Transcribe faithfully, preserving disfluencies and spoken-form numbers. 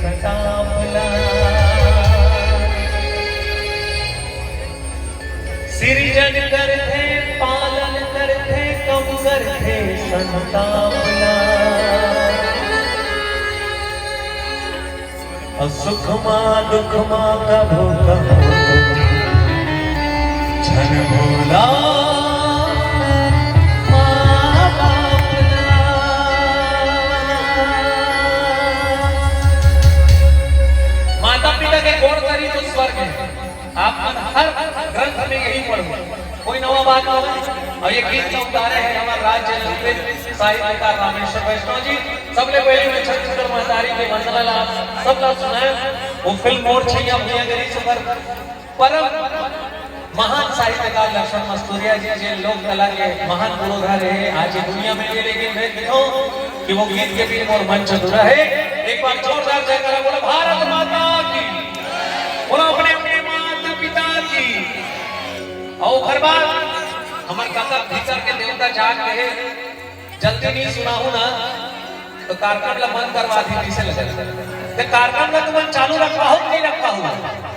संताप ला। सिरजन करथे, पालन करथे, कम करथे संताप ला। अउ सुख मा दुख मा कभू कभू झन भूला माँ बाप ला। माता पिता के गोड़ तरी तो स्वर्ग है। आप मन हर ग्रंथ में यही पढ़ो, कोई नवा बात नहीं। और ये गीत का उतारे हैं हमारे राज्य ललित साहित्यकार रामेश्वर वैष्णव जी। सबले पहले मैं छत्तीसगढ़ महतारी के वंदना ला सबला सुनाए। वो फिल्म मोर छैया भुइयां गरी सुपर परम महान साहित्यकार लक्ष्मण मस्तुरिया जी, जे लोक कला के महान पुरोधा रहे, आज ये दुनिया में नहीं, लेकिन मैं कहूँ कि वो गीत के भी मोर मंच अधूरा है। एक बार जोरदार जयकारा बोला भारत माता की, बोला अपने अपने माता पिता की। और ओकर बाद हमर काका भीतर के देवता जाग गए, जल्दी नहीं सुनाहू ना तो कार्यक्रम ला बंद करवा दी, कैसे लगे? तो कार्यक्रम ला तुमन चालू रखवाहू कि नहीं रखवाहू?